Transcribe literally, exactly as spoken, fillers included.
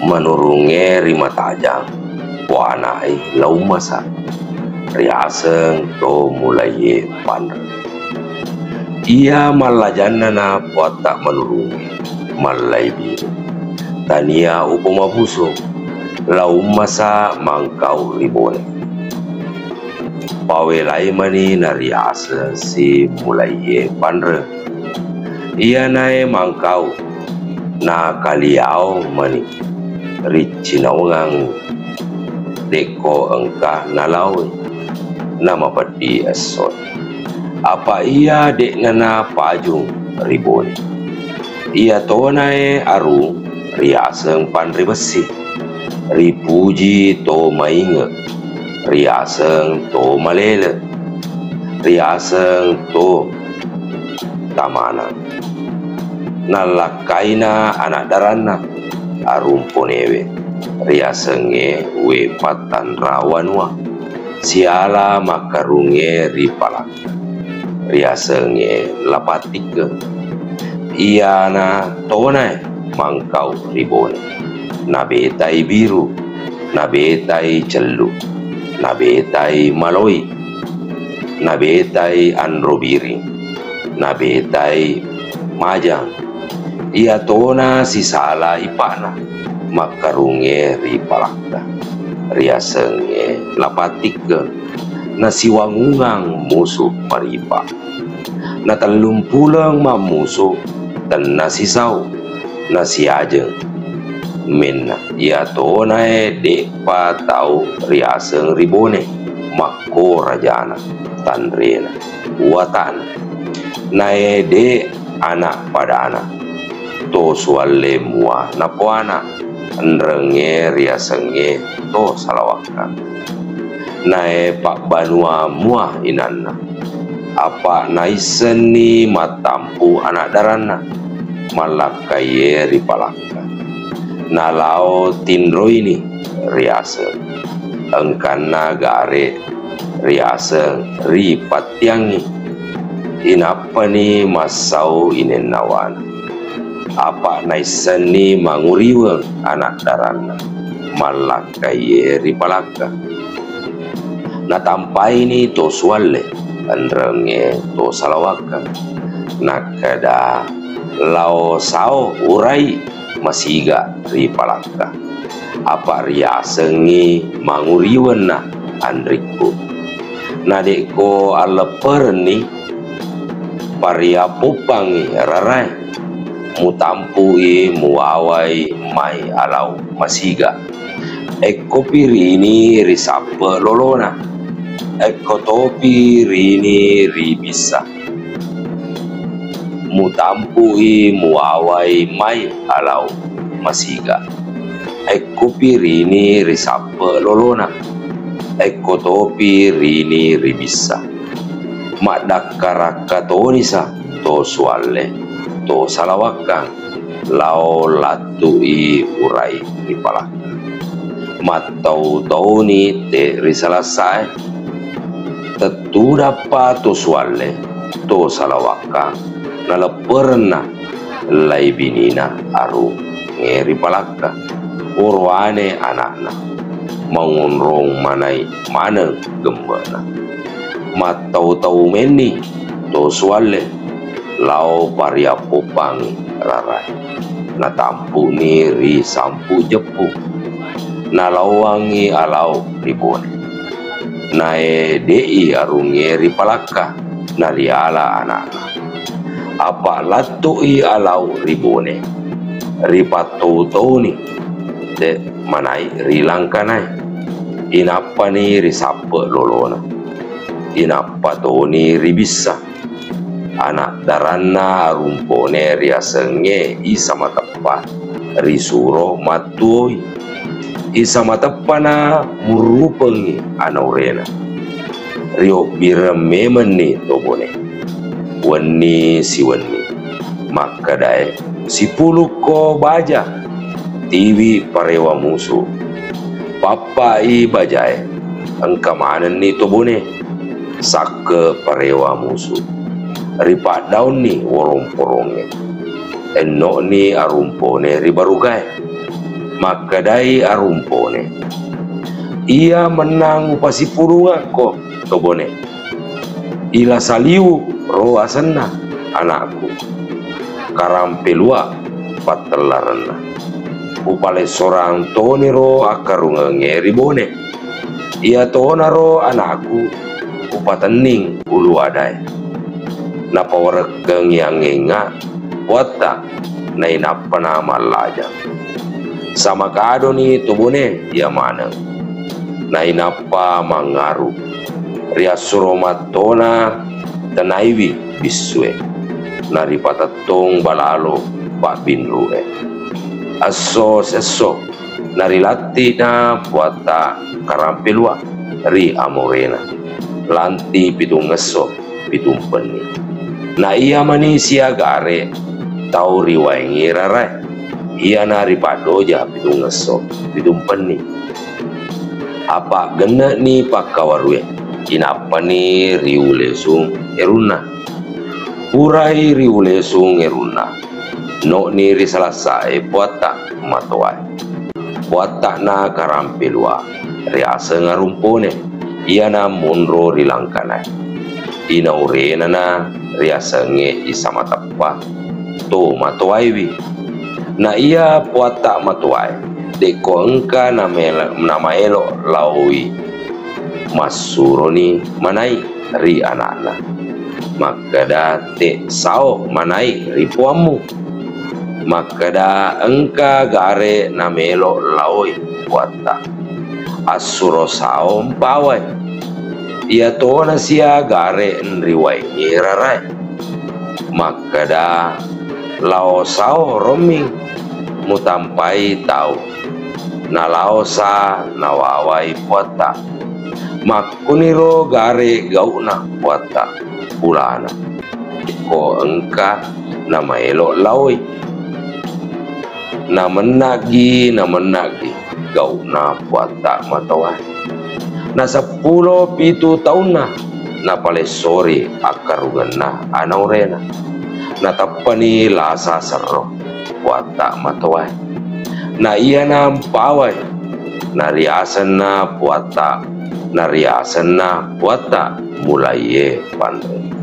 Manurungnge ri Matajang, puanai La Ummasa, riaseng To Mulaiye Panre. Iya mallajannana puatta Manurungnge, mallaibi. Tania upomabusung, La Ummasa Mangkau ri Bone. Pawelai mani nariaseng Si Mulaiye Panre. Iyanae Mangkau, nakaliao mani riccinaungang, dekko engka nalaoi, namapeddi essoi. Apa iya de'na napajung ri Bone. Iya tonae arung riaseng Panre Bessi. Ripuji To Mainge, riaseng To Malele, riaseng To Tamana. Nallakkaina anak daranna Arung Ponewe, riasengnge We Pattanra Wanua, siala makkarungnge ri Palakka, riasengnge La Pattikke. Iyana tonae Mangkau ri Bone. Nabetai Biru, nabetai Cellu, nabetai Maloi, nabetai Anro Biring, nabetai Majang. Iya tona sisala ipa'na makkarungnge ri Palakka, riasengnge La Pattikke, nasiwangungang musu maripa. Natellungpuleng mammusu, tenna sisau, nasiajeng. Menna iya tonae de'pa tau riaseng ri Bone, makkorajana, tanrena, wata'na. Nae de' ana' padana, To Suwalle mua napoana, enrengnge riasengnge To Salawakka. Nae pabbanua mua inanna, apa naissenni mattampu anak daranna, mallakkaiye ri Palakka. Nalao tinroini riaseng, engkanna gare riaseng ri Pattiangngi. Inappani massau inennawana. Apa naissenni manguriweng anak daranna, mallakkaiye ri Palakka. Natampaini To Suwalle, enrengnge To Salawakka. Nakkeda, lao sao urai masiga ri Palakka. Apa riasengngi manguriwenna anrikku. Nade'ko allepperenni, pariappoppangngi rarae, mutampu'i muwawai mai alau masiga. Ekkopi rini risappe lolona, ekko topi rini ribissa. Mutampu'i muwawai mai alau masiga. Ekkopi rini risappe lolona, ekko topi rini ribissa. Maddakkarakka tonisa To Suwalle, To Salawakkang, lao lattu'i urai ri Palakka. Mattau-tauni te ri salassae. Tettudappa To Suwalle, To Salawakkang, nalepperenna lai binina arungnge ri Palakka. Oroane ana'na, mangonrong manai maneng gemme'na. Mattau-tau menni To Suwalle lao pariappoppangngi rarae. Natampu'ni ri Sampu Jeppu. Nalaowangngi alau ri Bone. Naede'i arungnge ri Palakka, nariala ana'na. Apa lattu'i alau ri Bone, ripattau-tauni te manai ri Langkanae. Inappani risappe lolona. Inappa toni ribissa. Ana' daranna Arumpone riasengnge Isa Mateppa risuro mattuoi. Isa Mateppana murrupengngi anaurena. Riobbireng memenni to Bone. Wenni siwenni. Makkedae, "Sipulukko baja, tiwi parewa musu." Pappa'i bajae, engka manenni to Bone. Sakke parewa musu. Ripaddaunni worong-porongnge. Enno'ni Arumpone ri barugae. Makkedai Arumpone, "Iya mennang upasipulungakko, To Bone. Ila Saliwu ro asenna anakku, Karampelua pattellarenna. Upalessorang toniro akkarungengnge ri Bone. Iyatonaro anakku upatenning ulu adae. Napawarekkengngi angengnga Puatta, nainappana mallajang. Samakadoni To Bone iya maneng. Nainappa mangngaru. Riassuro mattona tenaiwi bissue. Naripatettong balalo pabbinru'e. Esso siesso narilatti'na Puatta Karampelua ri amorena. Lanti pitungngesso pitumpenni. Na iya mani sia gare tau riwaengngi rarae, iyana ripaddoja pitungngesso pitumpenni. Apa genne'ni pakkawarue, inappani riulesung erunna. Purai riulesung erunna, no'ni ri salassae Puatta matoae. Puatta'na Karampelua riaseng Arumpone, iyana monro ri Langkanae. Inaurenana riasengnge Isa Mateppa, to matoaiwi. Na iya Puatta matoae, dekko engka namel-, namaelo laoi, massuroni manai ri ana'na. Makkeda, "Te sao manai ri puammu." Makkeda, "Engka gare namelo laoi Puatta." Assuro sao mpawai. Iyatona sia gare nriwaengngi rarae. Makkeda, "Lao sao rommi mutampai tau." Nalaosa nawawai Puatta. Makkuniro gare gau'na Puatta pulana. Ko engka namaelo laoi. Namenna'gi, namenna'gi gau'na Puatta matoae. Na seppulo pitu taunna napalessori akkarungenna anaurena. Nateppani lasa serro Puatta matoae. Na iyana mpawai, nariasenna Puatta, nariasenna Puatta Mulaie Panre.